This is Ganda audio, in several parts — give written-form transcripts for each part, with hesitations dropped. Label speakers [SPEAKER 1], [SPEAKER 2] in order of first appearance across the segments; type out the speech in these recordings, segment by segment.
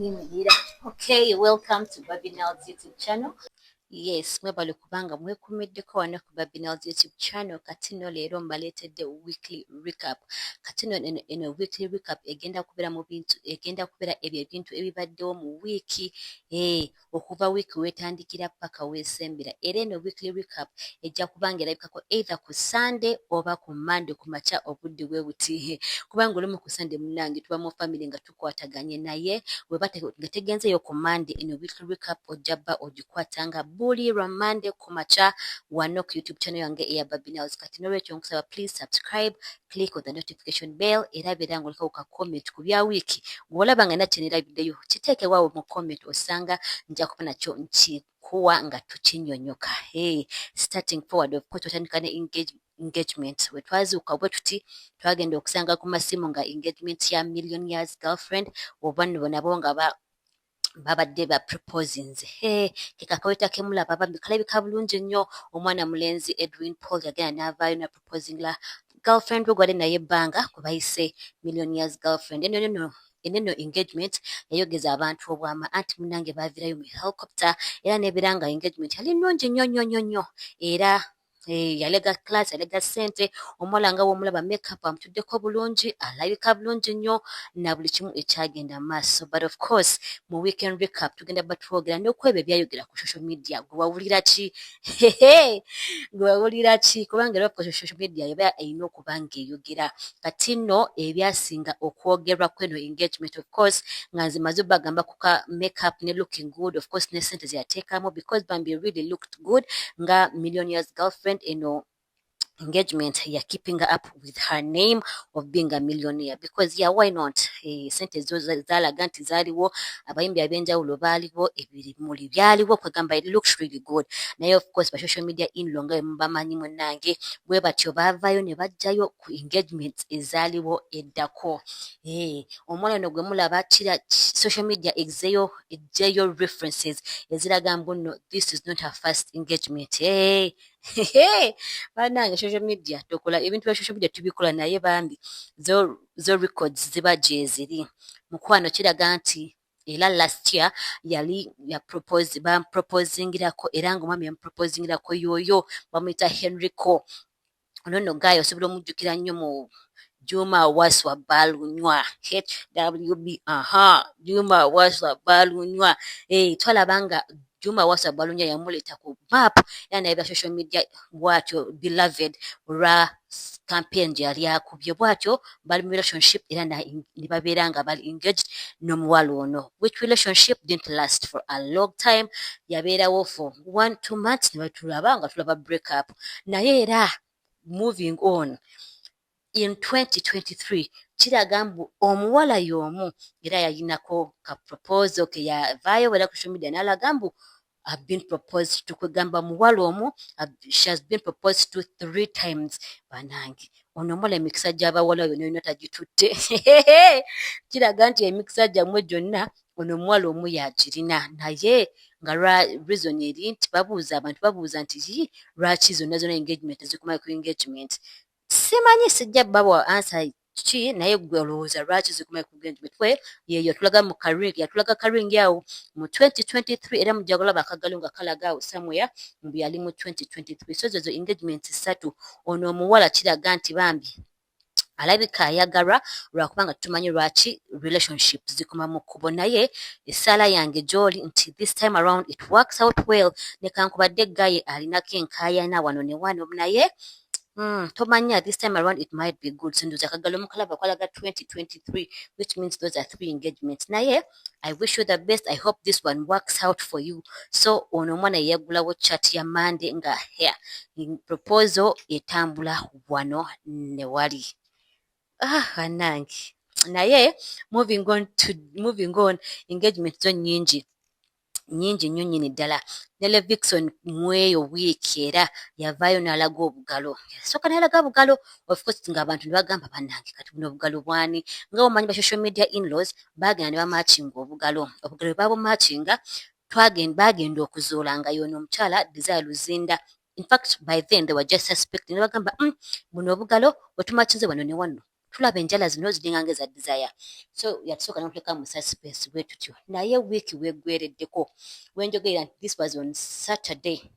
[SPEAKER 1] Yimirira. Okay, welcome to Babinel's YouTube channel. Yes, mwebale kubanga mwekuumiddeko wano ku Babinel's YouTube channel. Kati nno leero mbaleetedde weekly recap. Kati nno eno weekly recap egenda kubeera mu bintu, egenda kubeera ebyo ebintu ebibaddewo mu wiiki, okuva wiiki w'etandikira paka w'esembera. Era eno weekly recap ejja kuba nga erabikako either ku Sunday oba ku Monday ku makya obudde bwe buti. Kubanga olumu ku Sunday munnange tuba mu family nga tukwataganye, naye bw'eba nga tegenzeeyo ku Monday, eno weekly recap ojja bba ogikwata nga buli lwa Monday ku makya wano ku YouTube channel yange eya Babinels. Kati n'olwekyo nkusaba, please subscribe, click on the notification bell, era beera ng'olekawo ka comment ku bya wiiki. Bw'olaba nga nakyo nerabiddeyo, kiteeke waawo mu comment, osanga nja kuba nakyo nkikuwa nga tukinnyonnyoka. Hey, starting forward, of course twatandika ne engagement. Bwe twazuuka bwe tuti, twagenda okusanga ku masimu nga engagement ya Millionaire's Girlfriend, oba nno nabo nga babadde ba proposinze. He ke kakaweta ke mulaba, bambi kalabika bulungi nnyo. Omwana mulenzi Edwin Paul yagenda n'avaayo na proposinga girlfriend we gwali naye ebbanga, gwe bayise Millionaire's Girlfriend. Eno nno eno engagement yayogeza abantu obwama, anti munnange baavirayo mu helicopter, era n'ebeera nga engagement yali nnungi nnyo nnyo nnyo nnyo, era yalega class, yalega ssente. Omuwala nga w'omulaba, makeup amutuddeko bulungi, alabika bulungi nnyo na buli kimu ekyagenda mu maaso. But of course mu weekend recap tugenda bba twogera n'okwebyo ebyayogera ku social media. Gwe wawulira ki? Gwe wawulira ki? Kubanga era of course social media eba erina okuba ng'eyogera. Kati nno ebyasinga okwogerwa kw'eno engagement, of course nga nze maze obbagamba ku ka makeup ne looking good, of course ne ssente ze yateekamu, because bambi really looked good nga Millionaire's Girlfriend. Eno engagement ya keeping up with her name of being a millionaire, because yeah, why not? Sente zo zalaga nti zaaliwo, abayimbi ab'enjawulo baaliwo, ebimuli byaliwo, kwegamba it looks really good. Naye of course ba social media in-law, nga bwe mubamanyi munnange, bwe batyo baavaayo ne bajjayo ku engagement ezaaliwo eddako. Omwana ono gwe mulaba kira social media ezzeeyo eggyeyo references eziraga mbu nno this is not her first engagement. Hey, bannange, social media tokola ebintu bya social media tubikola, naye bambi zo records ziba gyeziri. Mukwano, kiraga nti era last year yali ya propose, bamuproposingirako, era nga omwami yamuproposingirako yoyo bamuyita Henrico. Ono nno guy osobola omujjukira nnyo mu Juma Waswa Balunywa, HWB, aha, Juma Waswa Balunywa. Twalaba nga Juma Waswa Balunywa yamuleeta ku map, era naye bya social media bw'atyo beloved olwa campaign gye yali akubye. Bw'atyo bali mu relationship, era ne babeera nga bali engaged n'omuwala ono, which relationship didn't last for a long time. Yabeerawo for 1-2 months, ne batulaba nga tulaba break up. Naye era moving on, in 2023 kiraga mbu omuwala y'omu era yalinako ka proposal ke yavaayo era ku social media n'alaga mbu have been proposed to. Kwegamba muwala omu, she has been proposed to three times. Banange, ono omuwala emikisa gy'abawala yonna yonna tagitutte. Kiraga nti emikisa gyammwe gyonna ono omuwala omu yagirina, naye nga lwa reason eri nti babuuza, abantu babuuza nti lwaki zonna zonna engagement zikoma ku engagement? Simanyi, sijja bawa answer ki, naye gwe olowooza lwaki zikoma ku engagement? We yeyo tulaga mu ka ring, yatulaga ka ring awo mu 2023, era mujja kulaba akagalo nga kalaga awo somewhere mbu yali mu 2023. So zezo engagement ssatu. Ono omuwala kiraga nti bambi alabika ayagalwa, lwakubanga tumanyi lwaki relationship zikoma mu kkubo. Naye essaala yange gy'oli nti this time around it works out well. Nekankubadde guy alinako enkaayana wano ne wano, naye tomanya, this time around it might be good. So ndowooza akagalo mukalaba kwalaga 2023, which means those are three engagements. Naye I wish you the best. I hope this one works out for you. So ono omwana yeyaggulawo chat ya Monday nga here proposal etambula wano ne wali. Ah, bannange, naye moving on, engagement zo nnyingi nnyingi nnyo nnyini ddala. Ne Levixone mweyo wiiki era yavaayo n'alaga obugalo, yasooka n'alaga bugalo, of course ng'abantu ne bagamba, "Bannange, kati buno obugalo bwani?" Nga bw'omanyi ba social media in-laws baagenda ne bamatchinga obugalo. Obugalo bwe babumatchinga, baagenda okuzuula nga y'ono omukyala Desire Luzinda. In fact, by then they were just suspecting, ne bagamba, buno obugalo bwe tumatchinze wano ne wano." Tulaba enjala zino ziringa nga eza Desire, so yatusooka n'otuleka mu suspense bwe tutyo. Naye wiiki weggwereddeko wenjogerera nti this was on Saturday,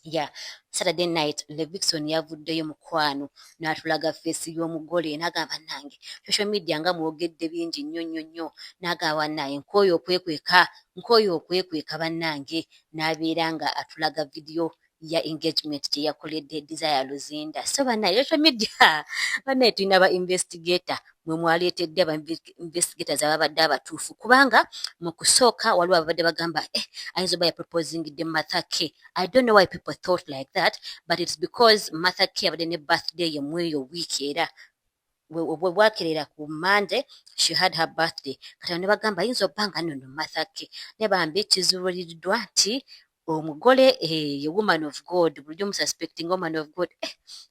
[SPEAKER 1] yeah, Saturday night, Levixone yavuddeyo, mukwano, n'atulaga face y'omugole, n'agamba, "Nange social media nga mwogedde bingi nnyo nnyo nnyo." N'agamba, "Naye nkooye okwekweka, nkooye okwekweka, bannange." N'abeera nga atulaga video ya engagement gye yakoledde Desire Luzinda. So bannaye, social media, bannaye, tulina ba investigator. Mwe mwaleetedde aba investigators ababadde abatuufu, kubanga mu kusooka waliwo ababadde bagamba, "Eh, ayinza oba yaproposingidde Martha K." I don't know why people thought like that, but it's because Martha K abadde ne birthday ye mweyo wiiki, era bwe bwakerera ku Monday she had her birthday. Kati ne bagamba ayinza obba nga nno Martha K. Ne bambi kizuuliriddwa nti omugole ye woman of God. Bulijjo mususpecting woman of God,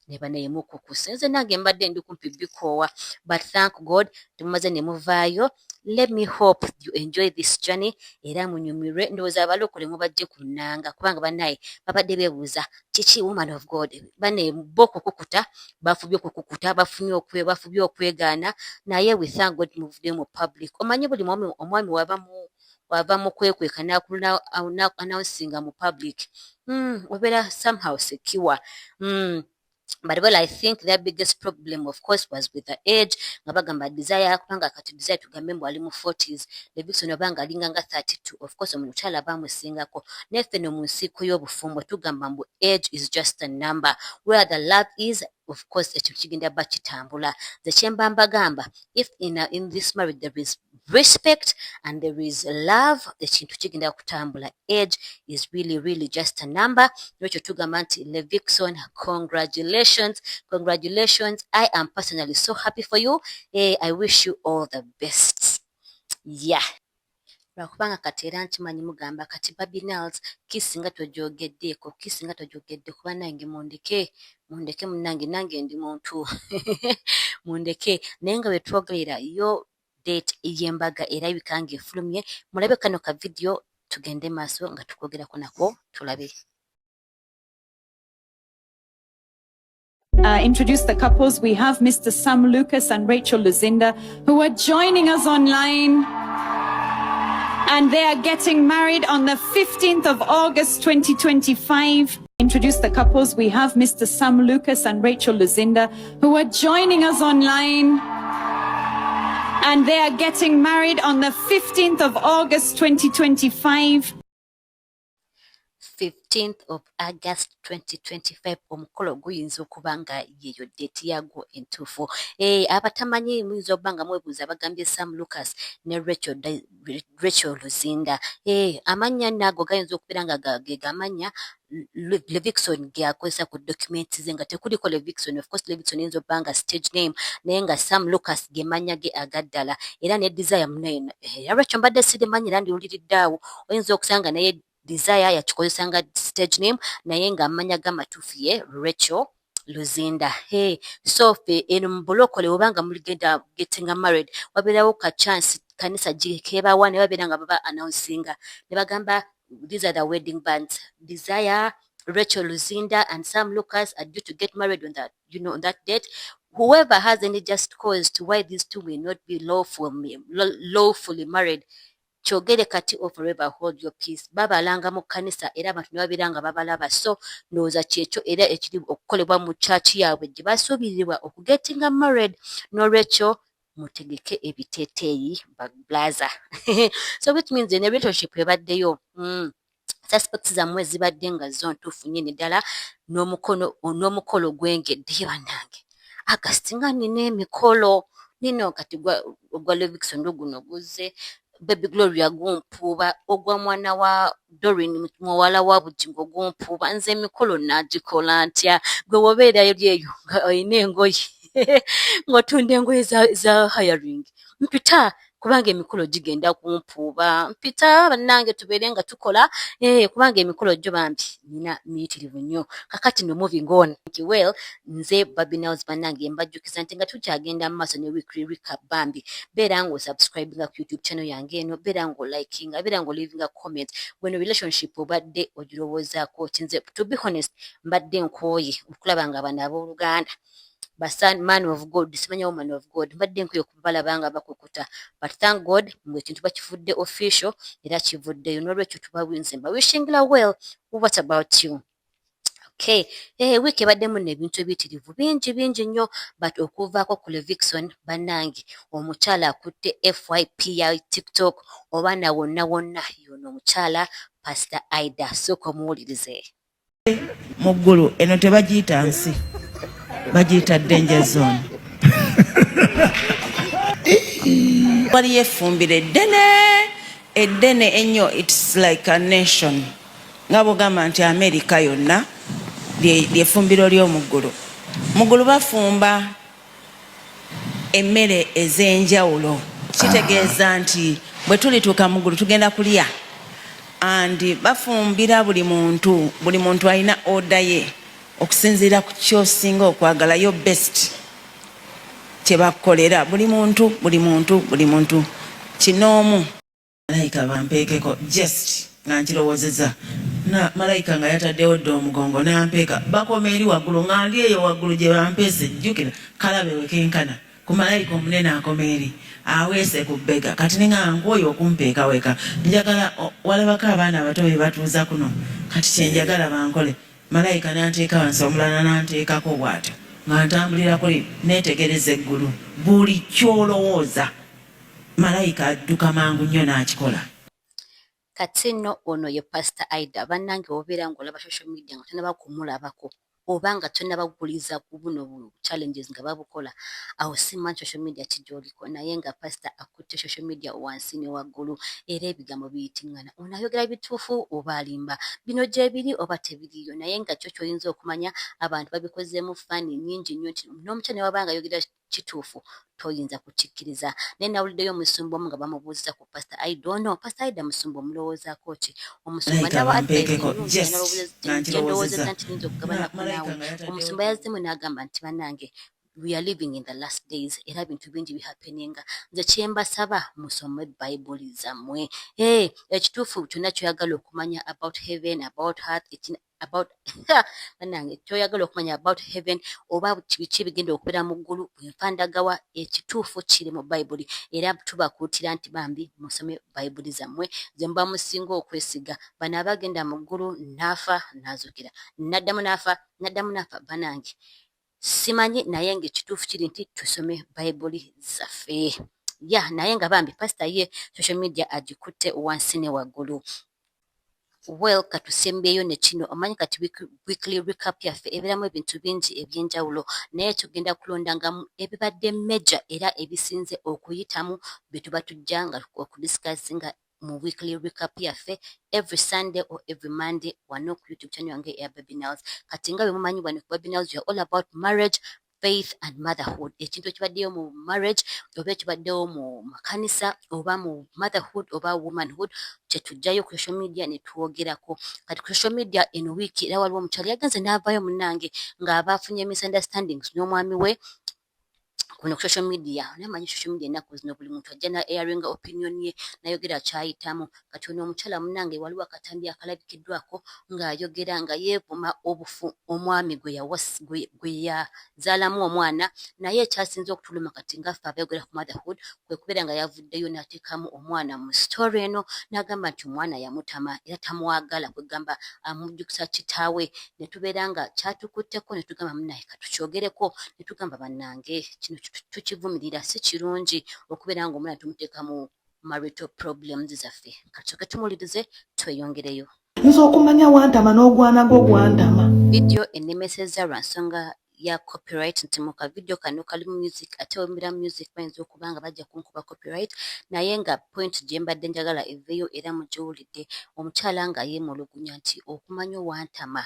[SPEAKER 1] ne banaye mukukusa. Nze nange mbadde ndi kumpi bikoowa, but thank God temumaze ne muvaayo. Let me hope you enjoy this journey era munyumirwe. Ndowooza abalokole mubajje ku nnanga, kubanga bannaye babadde beebuuza kiki woman of God. Bannaye bo okukukuta bafubye okukukuta, bafubye okwegaana, naye we thank God muvudde mu public. Omanyi buli omwami waba mu wava mu kwekweka n'announcinga mu public, obeera somehow secure. But well, I think their biggest problem, of course, was with the age, nga bagamba Desire, kubanga kati Desire tugambe mbu ali mu 40s, Levixone obanga alinga nga 32. Of course omukyala bamusingako, naye ffe no mu nsiiko y'obufumbo tugamba mbu age is just a number. Where the love is, of course ekyo kigenda ba kitambula. Nze kyemba mbagamba, if in this marriage there is respect and there is love, ekintu kigenda kutambula. Age is really really just a number. Nekyo tugamba nti Levixone, congratulations, congratulations. I am personally so happy for you. I wish you all the best. Yeah, lwakubanga kati era nkimanyi mugamba kati Babinals kiss nga togyogeddeeko, kiss nga togyogedde, kuba nange mundeke, mundeke munnange, nange ndi muntu, mundeke. Naye nga bwe twogerera yo date y'embaga erabika ng'efulumye. Mulabe kano ka video, tugende maaso nga tukwogerako nako, tulabe.
[SPEAKER 2] Introduce the couples. We have Mr. Sam Lucas and Rachel Luzinda, who are joining us online. And they are getting married on the 15th of August, 2025. Introduce the couples. We have Mr. Sam Lucas and Rachel Luzinda, who are joining us online. And they are getting married on the 15th of August, 2025.
[SPEAKER 1] 15th of August 2025, omukolo guyinza okuba nga yeyo date yagwo entuufu. Abatamanyi muyinza okuba nga mwebuuza, bagambye Sam Lucas ne Rachel Luzinda. Amannya naago gayinza okubeera nga ge gamannya Levixone ge akozesa ku documents ze, nga tekuliko Levixone. Of course Levixone eyinza okuba nga stage name, naye nga Sam Lucas ge mannya ge agaddala. Era ne Desire munaye, Rachel mbadde sirimanyi era ndiwuliridde awo. Oyinza okusanga naye Desire yakikozesa nga stage name, naye ng'amannya ge amatuufu ye Rachel Luzinda. Hey, so ffe eno mu bulokole, oba nga muligenda getting married, wabeerawo ka chance kanisa kebawa ne babeera nga baba announcinga ne bagamba, "These are the wedding bands. Desire, Rachel Luzinda and Sam Lucas are due to get married on that you know on that date. Whoever has any just cause to why these two will not be lawfully married, kyogere kati or forever hold your peace." Babalanga mu kkanisa era abantu ne babeera nga babalaba. So ndowooza kyekyo era ekiri okukolebwa mu church yaabwe gye basuubirirwa okugettinga married. N'olwekyo mutegeke ebiteeteeyi, bablaza. So which means ne relationship ebaddeyo, suspects zammwe zibadde nga zo ntuufu nnyini ddala. N'omukono n'omukolo gwengedde. Bannange, August nga nina emikolo nino. Kati ogwa Levixone guno guzze, Baby Gloria gumpuuba, ogwa mwana wa Doreen muwala wa Bugingo gumpuuba. Nze emikolo naagikola ntya? Gwe wobeerayo eyo nga olina engoye, ng'otunda engoye za hiring, mpita, kubanga emikolo gigenda kumpuuba. Mpita bannange, tubeere nga tukola, kubanga emikolo gyo bambi nina miyitirivu nnyo. Kakati no, moving on. Well, nze Babinels, bannange, mbajjukiza nti nga tukyagenda mu maaso ne weekly recap, bambi beera ng'osubscribinga ku YouTube channel yange eno, beera ng'olikinga, beera ng'olivinga comment. Weno relationship obadde ogirowoozaako ki? Nze, to be honest, mbadde nkooye okulaba nga bano abooluganda Ba man of God, simanya woman of God, mbadde nkwiye okubalaba nga bakukuta, but thank God mbu ekintu bakifudde official era kivuddeyo. N'olwekyo tubawinze, mbawishingira well. What about you? Okay, wiiki ebaddemu nno ebintu ebiyitirivu bingi bingi nnyo, but okuvaako ku Levixone, bannange, omukyala akutte FYP ya TikTok oba na wonna wonna, yono omukyala Pastor Aida. Sooka omuwulirize.
[SPEAKER 3] Mu ggulu eno tebagiyita nsi, bagiyita danger zone. Waliyo effumbiro eddene eddene ennyo, it's like a nation, nga bwogamba nti Amerika yonna lyeffumbiro ly'omu ggulu. Mu ggulu bafumba emmere ez'enjawulo, kitegeeza nti bwe tulituuka mu ggulu tugenda kulya, and bafumbira buli muntu, buli muntu alina order ye okusinziira ku kyosinga okwagala, yo best kyebakukolera buli muntu, buli muntu, buli muntu kinoomu. Malayika bampeekeko, just nga nkirowoozeza na malayika nga yataddewo dda omugongo n'ampeeka, bakoma eri waggulu nga ndi eyo waggulu gye bampeese. Jjukira kalabe we kenkana ku malayika omunene akoma eri aweese ku bbega. Kati ne nga nkooye okumpeeka weka, njagala walabako abaana abato be batuuza kuno, kati kye njagala bankole. Malayika n'anteeka wansi, omulala n'anteekako bw'atyo nga ntambulira kuli neetegereza eggulu. Buli ky'olowooza malayika adduka mangu nnyo n'akikola.
[SPEAKER 1] Kati nno ono ye Pastor Aida. Bannange, obeera ng'olaba social media nga tonaba kumulabako oba nga tonaba kuwuliriza ku buno bu challenges nga babukola awo, simanyi social media ki gy'oliko, naye nga pastor akutte social media wansi ne waggulu era ebigambo biyitiŋŋana. Ono ayogera bituufu oba alimba? Bino gyebiri oba tebiriyo? Naye nga kyo ky'oyinza okumanya, abantu babikozeemu fun nnyingi nnyo nti n'omukyala ne waba nga ayogera kituufu toyinza kukikkiriza. Naye nawuliddeyo omusumba omu nga bamubuuziza ku Pastor Aida ono. Pastor Aida, musumba, omulowoozaako ki omusumba?
[SPEAKER 3] Malayika
[SPEAKER 1] nawa
[SPEAKER 3] bampeekeko, just nga
[SPEAKER 1] nkirowoozezza
[SPEAKER 3] nkirowoozezza
[SPEAKER 1] nti nyinza okugabanako
[SPEAKER 3] malayika
[SPEAKER 1] naawe.
[SPEAKER 3] nga yataddewo
[SPEAKER 1] Omusumba yazzeemu n'agamba nti bannange, we are living in the last days era bintu bingi bihappeninga. Nze kyembasaba, musome Bayibuli zammwe. Ekituufu kyonna kyoyagala okumanya about heaven, about earth, about, bannange, kyoyagala okumanya about heaven oba biki ebigenda okubeera mu ggulu, bwenfa ndagawa, ekituufu kiri mu Bayibuli. Era tubakuutira nti bambi musome Bayibuli zammwe ze muba musinga okwesiga. Bano abagenda mu ggulu n'afa n'azuukira, n'addamu n'afa, n'addamu n'afa, bannange simanyi, naye ng'ekituufu kiri nti tusome Bayibuli zaffe. Ya, naye nga bambi pasita ye social media agikutte wansi ne waggulu. Well, katusembyeyo ne kino. Omanyi kati weekly recap yaffe ebeeramu ebintu bingi ebyenjawulo, naye tugenda kulondangamu ebibadde major era ebisinze okuyitamu bye tuba tujja nga okudiscussinga mu weekly recap yaffe every Sunday or every Monday wano ku YouTube channel yange eya Baby Nails. Kati nga bwe mumanyi, wano ku Baby Nails we are all about marriage, faith and motherhood. Ekintu ekibaddeyo mu marriage oba ekibaddewo mu makanisa oba mu motherhood oba womanhood kyetujjayo ku social media ne twogerako. Kati ku social media eno wiiki era waliwo omukyala yagenze n'avaayo, munnange, ng'aba afunye misunderstandings n'omwami we kuno ku social media. Naye manyi social media ennaku zino buli muntu ajja na airinga opinion ye, nayogera kyayitamu. Kati ono omukyala, munnange, waliwo akatambi akalabikiddwako ng'ayogera nga yeevuma obufu omwami gwe yazaalamu omwana. Naye ekyasinze okutuluma kati nga ffe abayogera ku motherhood kwe kubeera nga yavuddeyo n'ateekamu omwana mu story eno, n'agamba nti omwana yamutama era tamwagala, kwegamba amujjukiza kitaawe. Ne tubeera nga kyatukutteko ne tugamba, munnaye, katukyogereko. Ne tugamba, bannange, kino tukivumirira, si kirungi okubeera nga omwana tumuteeka mu marital problems zaffe. Katusooke tumuwulirize tweyongereyo.
[SPEAKER 4] Nze okumanya wantama n'ogwana gwo gwantama.
[SPEAKER 1] Vidiyo ennemesezza lwa nsonga ya copyright, nti mu kavidiyo kano kalimu music, ate wembera music bayinza okuba nga bajja kunkuba copyright. Naye nga point gye mbadde njagala eveeyo era mugiwulidde, omukyala nga yeemulugunya nti okumanya owantama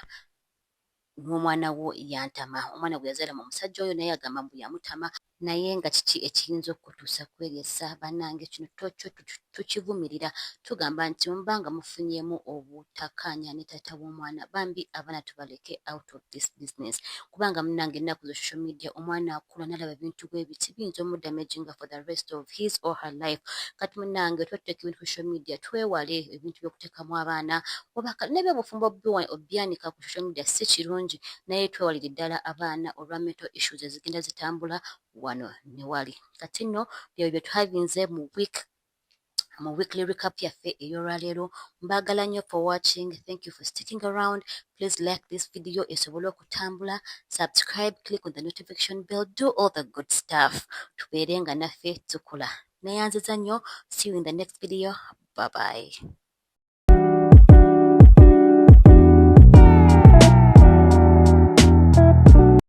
[SPEAKER 1] n'omwana wo yantama, omwana gwe yazaala mu musajja oyo naye agamba mbu yamutama. Naye nga kiki ekiyinza okukutuusa kweryesa? Bannange, kino tokyo. Tukivumirira, tugamba nti muba nga mufunyeemu obutakkaanya ne taata w'omwana, bambi abaana tubaleke out of this business, kubanga munnange ennaku za social media omwana akula n'alaba ebintu bwe biti biyinza omudamaginga for the rest of his or her life. Kati munnange tuba tuteeka ebintu ku social media, twewale ebintu by'okuteekamu abaana oba n'ebyobufumbo obyanika ku social media si kirungi, naye twewalire ddala abaana olwa mental issues ezigenda zitambula wano ne wali. Kati nno byebyo bye tuhavinze mu week, mu weekly recap yaffe ey'olwaleero. Mbaagala nnyo for watching. Thank you for sticking around. Please like this video esobole okutambula, subscribe, click on the notification bell, do all the good stuff, tubeere nga naffe tukula. Neyanziza nnyo. See you in the next video. Bye bye.